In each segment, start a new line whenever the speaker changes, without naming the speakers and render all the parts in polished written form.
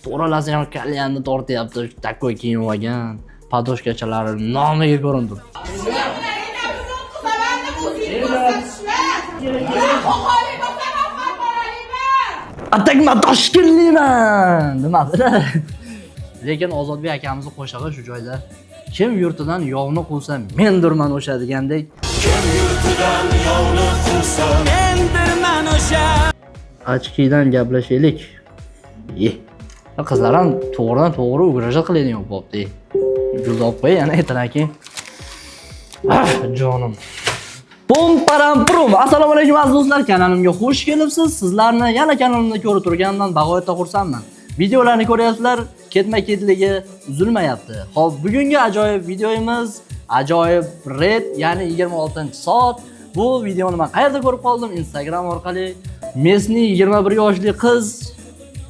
To'ralasi ham kalyanni tortyapti, такой kiyim olgan. Подушка chalari nomiga ko'rinib turibdi. Atak man toshkentliman demadi. Lekin Ozodbek akamizni qo'shig'i shu joyda kim yurtidan yovni quvsa mendurman o'sha degandek.
Kim yurtidan yovni quvsa
Mendirman o'sha.
Ochkidan gaplashaylik. Ye. Qizlar ham to'g'ridan to'g'ri угрожать qiladigan bo'pti. Gulni olib qo'y yana ertadan keyin. Ah, jonim. Pum param prum. Assalomu alaykum aziz do'stlar, kanalimga xush kelibsiz. Sizlarni yana kanalimda ko'rib turganimdan bag'oyatda xursandman. Videolarni ko'ryapsizlar, ketma-ketligi uzilmayapti. Xo'p, bugungi ajoyib videomiz ajoyib red, ya'ni 26-soat. Bu videoni men qayerda ko'rib qoldim? Instagram orqali. Местный 21 yoshli qiz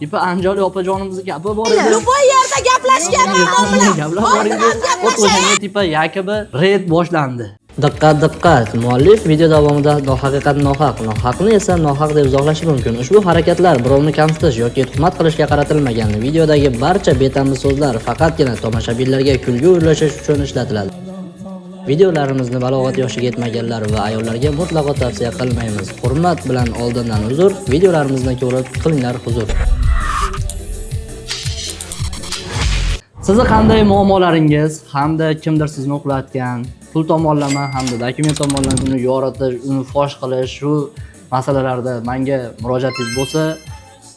tipa Anjali opajonimizni gapi bor edi.
Любой yerda gaplashgan bilan.
Gaplar bor edi. Вот o'shanga типа якобы reyd boshlandi. Diqqat, diqqat! Muallif video davomida nohaqiqat nohaq, nohaqni esa nohaq deb izohlashi mumkin. Ushbu harakatlar birovni kamsitish yoki tuhmat qilishga qaratilmagan. Videodagi barcha betamiz so'zlar faqatgina tomoshabinlarga kulgi ulashish uchun ishlatiladi. Videolarimizni balog'at yoshiga yetmaganlar va ayollarga mutlaqo tavsiya qilmaymiz. Hurmat bilan oldindan uzr, videolarimizni ko'rib qilinglar huzur. Sizni qanday muammolaringiz hamda kimdir sizni uxlatgan, pul tomonlama hamda dokument tomonlama uni yoritish, uni fosh qilish shu masalalarda menga murojaatingiz bo'lsa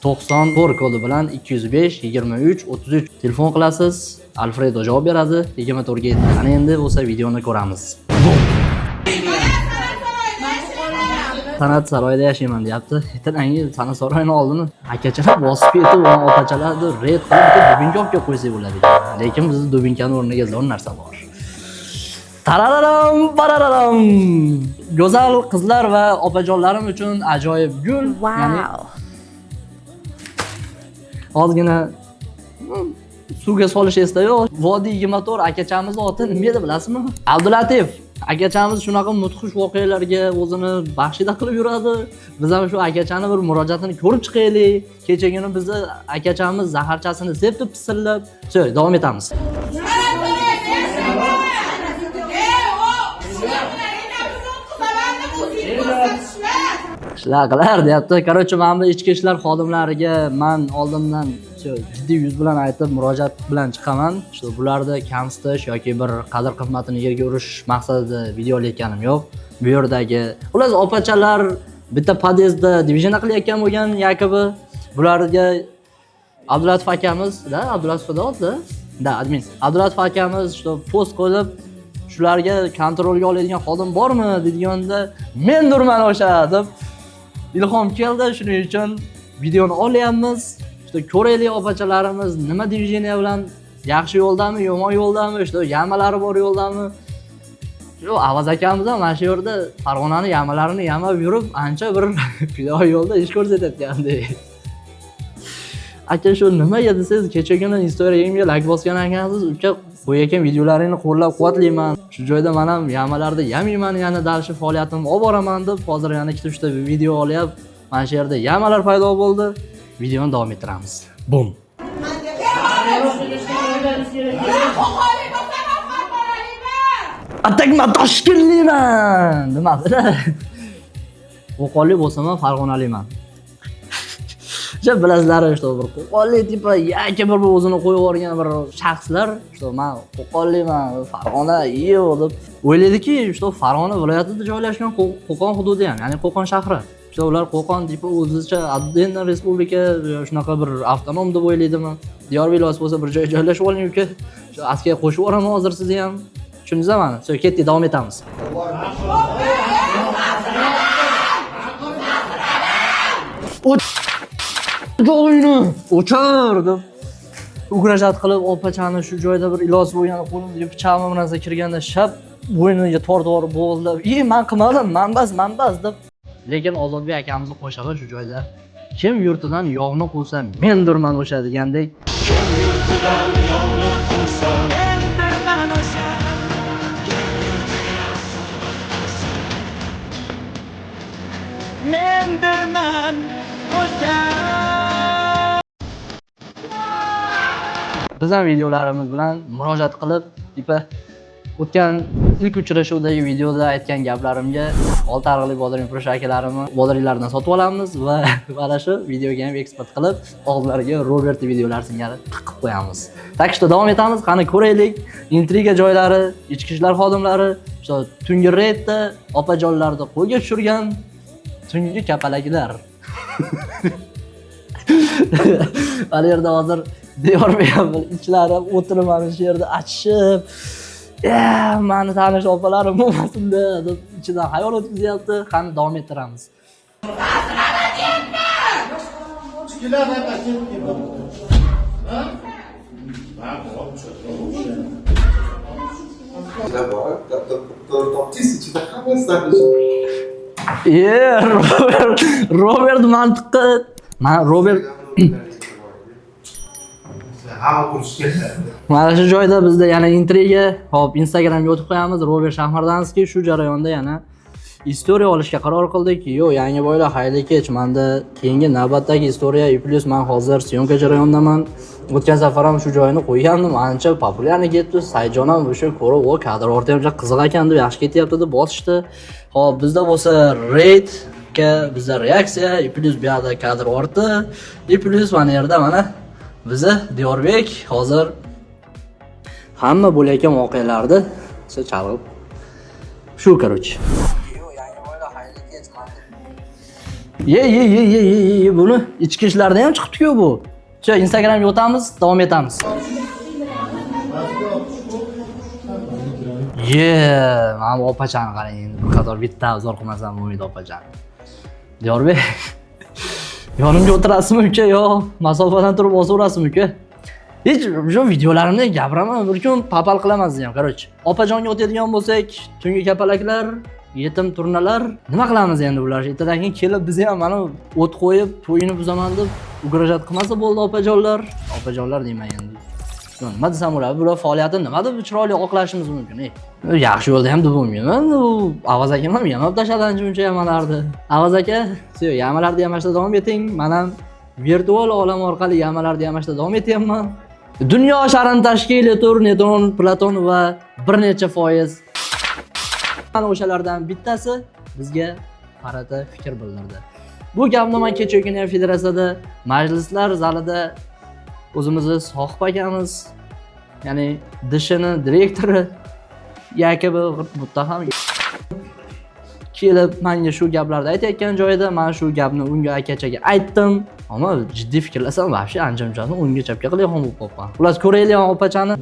94 kodi bilan 205 23 33 telefon qilasiz. Alfredo javob beradi 24 ga 7. Ana endi bo'lsa videoni ko'ramiz. San'at saroyida yashayman deyapti. Ertadangi san'at saroyini oldini akachalar bosib ketib, uni opachalarni reyd qilib bitta dubinka olib kelib qo'ysak bo'ladi. Lekin bizni dubinkani o'rniga zo'r narsa bor. Tarararam, parararam. Go'zal qizlar va opajonlarim uchun ajoyib gul. Ya'ni ozgina suvga solish esda yo'q. Vodiy 24 akachamiz oti nima edi bilasizmi? Abdulatif akachamiz shunaqa mudhish voqealarga o'zini baxshida qilib yuradi. Biz ham shu akachani bir murojaatini ko'rib chiqaylik. Kechagina bizni akachamiz zaharchasini sepdi pisillab. Всё, davom etamiz. Shunaqa qilar deyapti. Короче, mana bu ichki ishlar xodimlariga man oldindan shu jiddiy yuz bilan aytib murojaat bilan chiqaman. Shu bularni kamsitish yoki bir qadr qimmatini yerga urish maqsadida video olayotganim yo'q. Bu yerdagi xullas opachalar bitta podyezdda движение qilayotgan bo'lgan якобы bularga Abdulatif akamiz, da, Abdulatif da, da, admin. Abdulatif akamiz shu post qo'yib shularga kontrolga oladigan xodim bormi deganda mendurman o'sha deb ilhom keldi. Shuning uchun videoni olyapmiz. Işte ko'raylik opachalarimiz nima движение bilan yaxshi yo'ldami, yomon yo'ldami, işte yamalari bor yo'ldami. Shu Avaz akamiz ham mana shu yerda Farg'onani yamalarini yamab yurib, ancha bir fidoyi yo'lda ish ko'rsatayotgandek. Aka shu nimaga desangiz, kechagina Instagramga like bosgan ekansiz, uka qo'yayotgan videolaringni qo'llab-quvvatlayman. Shu joyda men ham yamalarda yamayman, yana дальше faoliyatimni olib boraman deb hozir yana ikkita uchta video olyapti. Mana shu yerda yamalar paydo bo'ldi. Videoni davom ettiramiz. Bum. Atak man toshkentliman demadi. Qo'qonlik bo'lsam ham Farg'onaliman. O'sha bilasizlar, что bir qo'qonlik типа yaki bir o'zini qo'yib yuborgan bir shaxslar, что man qo'qonlikman, Farg'ona yo'q deb o'ylaydiki, что Farg'ona viloyatida joylashgan Qo'qon hududi ham, ya'ni Qo'qon shahri. Что ular Qo'qon типа o'zicha отдельно respublika shunaqa bir avtonom deb o'ylaydimi? Diyor viloyati bo'lsa bir joyga joylashib oling uka. Shu askiya qo'shib yuboraman hozir sizni ham. Tushundingizmi mani? Всё, ketdik, davom etamiz. Jo'g'ingni o'chir deb угрожать qilib opachani shu joyda bir iloji bo'lganda qo'limga pichog'im bir narsa kirganda shap bo'yniga tortib yuborib bo'g'izlab, "I, man qilmadim, man bas, man bas" deb. Lekin Ozodbek akamizni qo'shig'i shu joyda kim yurtidan yovni quvsa mendurman o'sha degandek.
Kim yurtidan yovni quvsa
Mendirman o'sha. Mendirman o'sha.
Biz ham videolarimiz bilan murojaat qilib, типа o'tgan ilk uchrashuvdagi videoda aytgan gaplarimga olti ariqli bodring furush akalarimni bodringlardan sotib olamiz va mana shu videoga ham eksport qilib, og'zlariga Robert videolar singari tiqib qo'yamiz. Так что davom etamiz, qani ko'raylik. Intriga joylari, ichki ishlar xodimlari, shu tungi reydda opajonlarni qo'lga tushirgan tungi kapalaklar. Mana yerda hozir Diyorbek ham bir ichlari o'tirib mana shu yerda achishib, "Mani tanish opalarim bo'lmasin-da", deb ichidan xayol o'tkazyapti. Qani davom ettiramiz.
Topdingiz ichida hammasi tanish.
E, Robert, Robert mantiqqa, man Robert
Hamma urushga.
Mana shu joyda bizda yana intriga. Hop, Instagramga o'tib qo'yamiz. Robert Shahmardanskiy shu jarayonda yana история olishga qaror qildik. Yo, yangi boylar, xayrli kech. Menda keyingi navbatdagi история и плюс man hozir съёмка jarayonidaman. O'tgan safar ham shu joyini qo'ygandim. Ancha популярный ketdi. Sayjon ham o'sha ko'rib, "O, kadr orti ham qiziq ekan", deb yaxshi ketyapti deb bosishdi. Hop, bizda bo'lsa reydga bizda reaksiya и плюс bu yoqda kadr orti и плюс mana yerda mana bizni Diyorbek hozir hamma bo'layotgan voqealarni o'sha chalg'ib shu, короче. Ye ye ye ye ye ye, buni ichki ishlarda ham chiqibdi-ku bu. Shu Instagramga o'tamiz, davom etamiz. Ye, mana bu opachani qarang endi, bir qator bitta zo'r qilmasam bo'lmaydi opachani. Diyorbek, yonimga o'tirasizmi uka yo masofadan turib bosaverasizmi uka? Hech shu videolarimda gapiraman, bir kun papal qilaman sizni ham, короче. Opajonga o'tadigan bo'lsak, tungi kapalaklar, yetim turnalar, nima qilamiz endi ular? Ertadan keyin kelib bizni ham mana o't qo'yib, to'yini buzaman deb угрожать qilmasa bo'ldi opajonlar. Opajonlar deyman endi. Yo, nima desam bo'ladi? Bular faoliyatini nima deb chiroyli oqlashimiz mumkin? Ey, yaxshi yo'lda ham deb bo'lmayman. U Avaz akam ham yamab tashladi ancha muncha yamalardi. Avaz aka, siz yamalarni yamashda davom eting. Men ham virtual olam orqali yamalarni yamashda davom etyapman. Dunyo sharini tashkil etur neytron, Platon va bir necha foiz. Mana o'shalardan bittasi bizga qarata fikr bildirdi. Bu gapni men kecha kuni ham federatsiyada majlislar zalida o'zimizni sohib akamiz, ya'ni DShni direktori Yakobi muttaham kelib menga shu gaplarni aytayotgan joyida men shu gapni unga akachaga aytdim. Ammo jiddiy fikrlasam, вообще ancha munchani o'ngga chapga qilayotgan bo'lib qolgan. Xullas, ko'raylik opachani.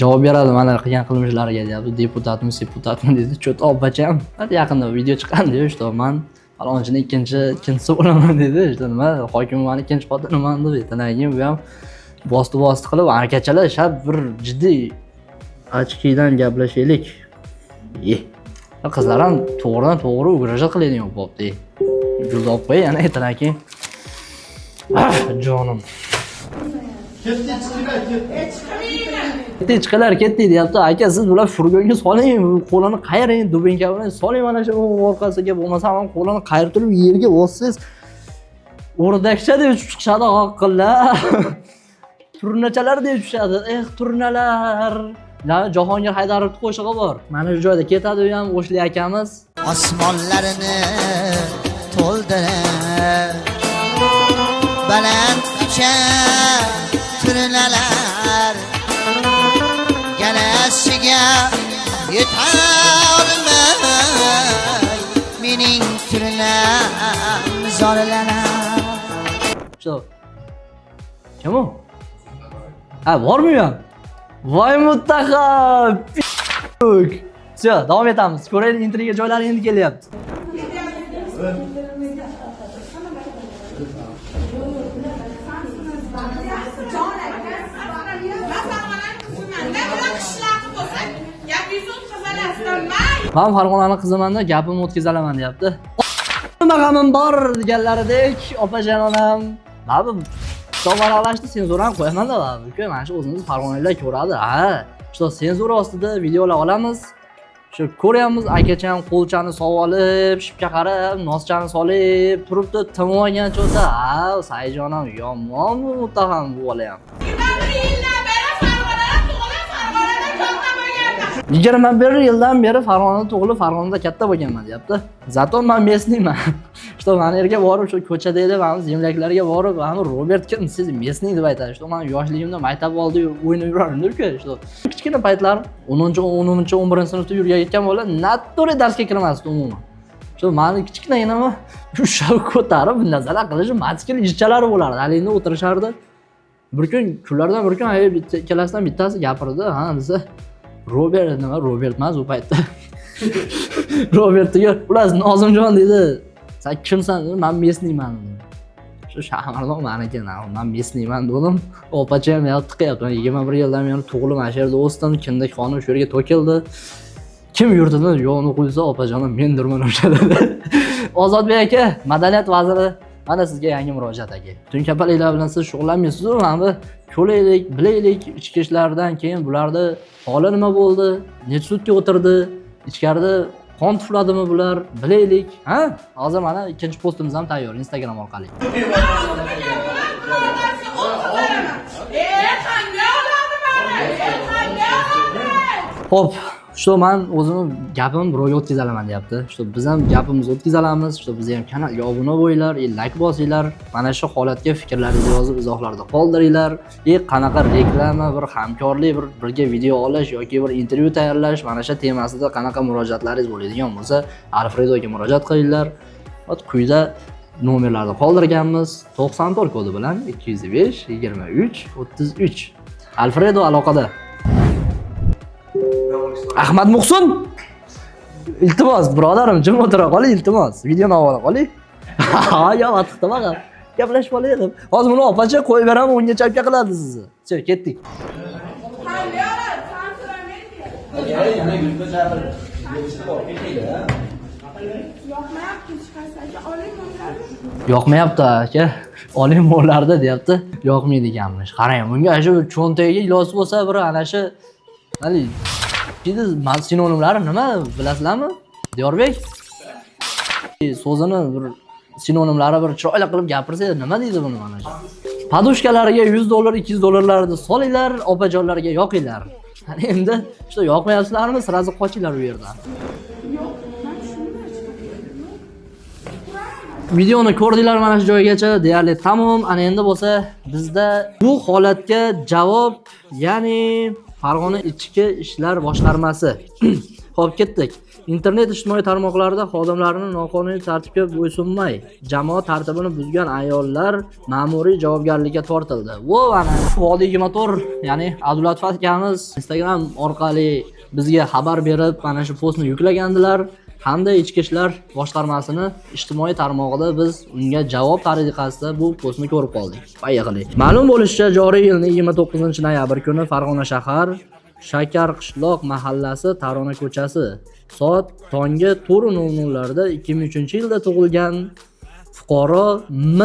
Javob beradi mana qilgan qilmishlariga deyapti. Deputatmi, deputatmi dedi. Cho't opacham. Hadi yaqinda video chiqqan-da, что man falonchini ikkinchisi bo'laman dedi. Что nima, hokim mani ikkinchi xotiniman deb aytgandan keyin bu ham bosti bosti qilib, akachalar shab bir jiddiy ochkidan gaplashaylik. Ye. Qizlar ham to'g'ridan to'g'ri угрожать qiladigan bo'libdi. Gulni olib qo'y, yana ertadan keyin. Ah, jonim. Ketdi chiqalar ketdi deyapti. Aka, siz bular furgonga soling, qo'lini qayiring, dubinka bilan soling mana shu orqasiga, bo'lmasa ham qo'lini qayirib turib yerga bossangiz o'rdakcha deb uchib chiqishadi qoqillar. Turnachalar deb tushadi. Eh, turnalar. Jahongir Haydarovning qo'shig'i bor. Mana shu joyda ketadi u ham O'shli akamiz.
Osmonlarini to'ldirib baland uchar turnalar galasiga yetolmay mening turnam zorlanar.
Shu. Kim u? Ha, bormi u ham? Voy muttaham. Всё, davom etamiz. Ko'raylik, intriga joylari endi kelyapti. Men Farg'onani qizimanda gapimni o'tkazalaman deyapti. Nima g'amim bor deganlaridek, opajon onam, baribir kitob varaqlashdi, senzura ham qo'yaman-da baribir. Uka, mana shu o'zimiz farg'onaliklar ko'radi. Ha, Что senzura ostida videolar olamiz. Shu ko'ryapmiz, akacham qo'lchani solib olib, shipga qarab, noschani solib turibdi, tinib olgan cho'ta. Ha, Saidjon ham yomon bu muttaham bu bola ham.
21 yildan beri Farg'onada tug'ilib, Farg'onada katta bo'lganman.
21 yildan beri Farg'onada tug'ilib, Farg'onada katta bo'lganman, deyapti. Зато man местный man. Что mani yerga borib, shu ko'chada edi, mana земляк larga borib, mana Robert kim, siz местный deb aytadi. Что man yoshligimda maktab oldi o'ynab yurardim uka. Что kichkina paytlarim 10, 10, 11 sinfda yurgan bola натуре darsga kirmasdi umuman. Shu mani kichkinagina ushlab ko'tarib nazara qilishi maskil ishchalari bo'lardi. Hali endi o'tirishardi. Bir kun, kunlardan bir kun, ay, bitta ikkalasidan bittasi gapirdi, ha desa, Robert nima, Robert emas u paytda. Robert degan, ular Nozimjon dedi. Sen kimsan dedi, man местный man dedim. Shu Shahardan maniki, man местный man dedim. Opacha ham yoq tiqyapti. Man 21 yildan beri tug'ilib mana shu yerda o'sdim, kindik qonim shu yerga to'kildi. Kim yurtini yo'g'ini qo'ysa, opajonim, mendirman o'sha dedi. Ozodbek aka, madaniyat vaziri, mana sizga yangi murojaat, aka. Tun kapalaklar bilan siz shug'ullanmaysiz, mana bu ko'raylik, bilaylik, ichki ishlardan keyin bularni holi nima bo'ldi, necha sutka o'tirdi, ichkarida qon tufladimi bular, bilaylik. Ha? Hozir mana ikkinchi postimiz ham tayyor Instagram orqali.
Biror narsa o'tkazaraman. E, qanday oladi mani? E, qanday oladi?
Xo'p, shu man o'zimni gapimni birovga o'tkazalaman, deyapti. Shu biz ham gapimizni o'tkazalamiz, shu bizni ham kanalga obuna bo'linglar, и layk bosinglar. Mana shu holatga fikrlaringizni yozib, izohlarda qoldiringlar. И qanaqa reklama, bir hamkorlik, bir birga video olish yoki bir intervyu tayyorlash, mana shu temasida qanaqa murojaatlaringiz bo'ladigan bo'lsa, Alfredoga murojaat qilinglar. Вот quyida nomerlarni qoldirganmiz. 94 kodi bilan 205 23 33. Alfredo aloqada. Ahmad Muhsin! Iltimos, birodarim, jim o'tira qoling, iltimos. Videoni ola qoling. Ha, yo, atiqda faqat. Gaplashib olaylik. Hozir buni opacha qo'yib beraman, unga chapka qiladi sizni. Chiq, ketdik.
Qanday oladi? San so'ramaydi. Yoqmayapti chiqarsa, aka, oling nomerlarni.
Yoqmayapti, aka. Oling mollarda, deyapti. Yoqmaydi ekanmish. Qarang, bunga shu cho'ntagiga iloji bo'lsa bir ana shu hali sinonimlari nima, bilasizlarmi? Diyorbek? So'zini bir sinonimlari, bir chiroyli qilib gapirsa nima deydi buni mana shu? Подушка lariga 100 dollar, 200 dollarlarni solinglar, opajonlarga yoqinglar. Hani endi shu yoqmayapsizlarmi, сразу qochinglar u yerdan.
Yo'q, man tushunmay chiqaman.
Videoni ko'rdinglar mana shu joygacha, deyarli tamom. Ana endi bo'lsa bizda bu holatga javob, ya'ni Farg'ona ichki ishlar boshqarmasi. Xo'p, ketdik. Internet ijtimoiy tarmoqlarida xodimlarni noqonuniy tartibga bo'ysunmay, jamoat tartibini buzgan ayollar ma'muriy javobgarlikka tortildi. Vo, ana Vodiy 24, ya'ni Abdullatif akamiz Instagram orqali bizga xabar berib, mana shu postni yuklagandilar. Hamda ichki ishlar boshqarmasini ijtimoiy tarmog'ida biz unga javob tariqasida bu postni ko'rib qoldik. Поехали. Ma'lum bo'lishicha, joriy yilning 29 noyabr kuni Farg'ona shahar Shakar qishloq mahallasi Tarona ko'chasi soat tongi 4:00 larda 2003 yilda tug'ilgan fuqaro M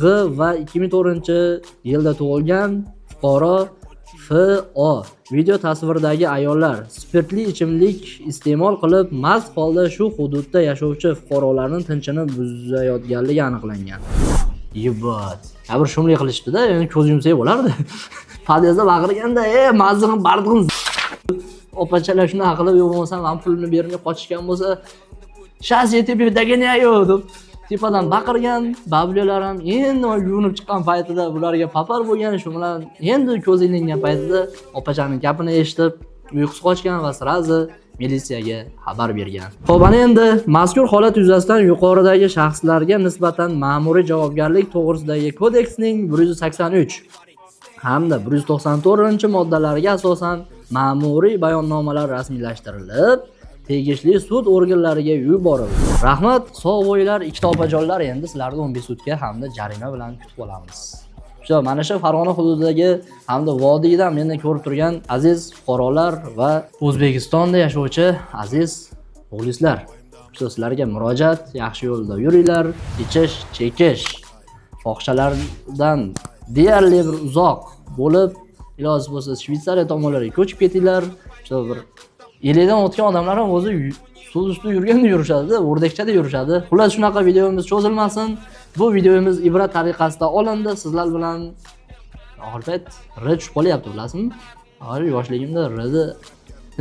G va 2004 yilda tug'ilgan fuqaro F O video tasviridagi ayollar spirtli ichimlik iste'mol qilib, mast holda shu hududda yashovchi fuqarolarning tinchini buzayotganligi aniqlangan. Ебать. Ya bir shumlik qilishdi-da, endi ko'z yumsak bo'lardi. Podyezdda baqirganda, "E, mazig'in bardig'in" opachalar shunaqa qilib, yo'q bo'lmasa man pulini bermay qochishgan bo'lsa, "Сейчас я тебе догоняю" deb tepadan baqirgan, bablyalar ham endi yuvinib chiqqan paytida bularga papar bo'lgan, shu bilan endi ko'z ilingan paytida opachaning gapini eshitib, uyqusi qochgan va сразу militsiyaga xabar bergan. Xo'p, ana endi mazkur holat yuzasidan yuqoridagi shaxslarga nisbatan ma'muriy javobgarlik to'g'risidagi kodeksning 183 hamda 194 moddalariga asosan ma'muriy bayonnomalar rasmiylashtirilib, tegishli sud organlariga yuborildi. Rahmat, sog' bo'linglar, ikkita opajonlar, endi sizlarni 15 sutka hamda jarima bilan kutib olamiz. Shu mana shu Farg'ona hududidagi hamda vodiydan meni ko'rib turgan aziz fuqarolar va O'zbekistonda yashovchi aziz muxlislar. Shu sizlarga murojaat, yaxshi yo'lda yuringlar, ichish, chekish, fohishalardan deyarli bir uzoq bo'lib. Iloji bo'lsa, Shvetsariya tomonlariga ko'chib ketinglar. Shu bir 50 dan o'tgan odamlar ham o'zi suv ustida yurganda yurishadi, o'rdakchada yurishadi. Xullas, shunaqa videomiz cho'zilmasin. Bu videomiz ibrat tariqasida olindi. Sizlar bilan oxir payt R tushib qolyapti, bilasizmi? Hali yoshligimda Rni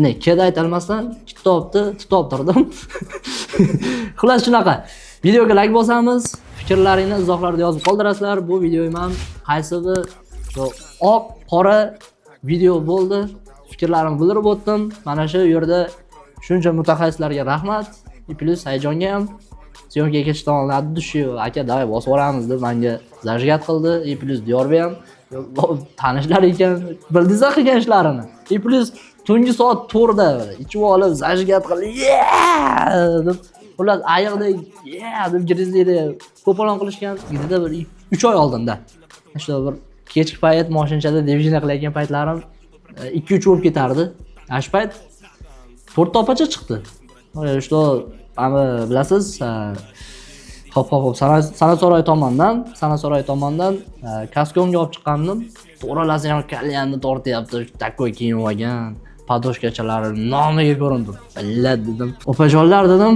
ne keda aytolmasdan kitobni tutib turdim. Xullas, shunaqa. Videoga like bosamiz, fikrlaringni izohlarda yozib qoldirasizlar. Bu videoim ham qaysidir shu oq qora video bo'ldi. Fikrlarimni bildirib o'tdim. Mana shu yerda shuncha mutaxassislarga rahmat. И плюс Sayjonga ham съёмка ga ketishdan oldin shu aka, давай bosib yuboramiz deb menga зажигать qildi. И плюс Diyorbek ham tanishlar ekan, bildingiz qilgan ishlarini. И плюс tungi soat 4da ichib olib зажигать qildi. Yeah! deb, xullas, ayiqdek yeah deb grizlida to'polon qilishgan. Где-то bir 3 oy oldinda. Shu bir kechki payt moshinchada движение qilayotgan paytlarim 2-3 bo'lib ketardi. Ana shu payt to'rtta opacha chiqdi. Что, ana bilasiz, hop, San'at saroyi tomondan kaskomga olib chiqqandim. To'ralasi ham кальян ni tortyapti, такой kiyim olgan. Подушка chalari nomiga ko'rindi. Billa dedim. Opajonlar dedim,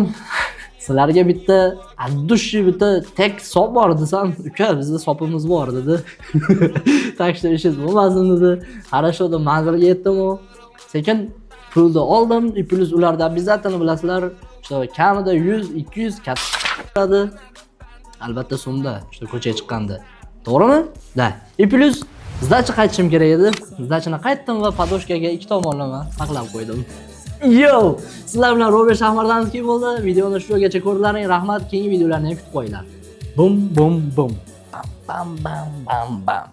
sizlarga bitta от души bitta tek sop bor desam, uka, bizda sopimiz bor dedi. Так что ishingiz bo'lmasin dedi. Хорошо deb manzilga yetdim u. Sekin pulni oldim, и плюс ularda обязательно bilasizlar, что kamida 100, 200 katta albatta so'mda, что ko'chaga chiqqanda. To'g'rimi? Да. И плюс сдача qaytishim kerak edi. Сдача ni qaytdim va подушка ga ikki tomonlama saqlab qo'ydim. Yo! Sizlar bilan Robert Shahmardanskiy bo'ldi. Videoni shu yergacha ko'rdilaring. Rahmat. Keyingi videolarni ham kutib qo'yinglar. Bum bum bum. Bam bam bam bam bam.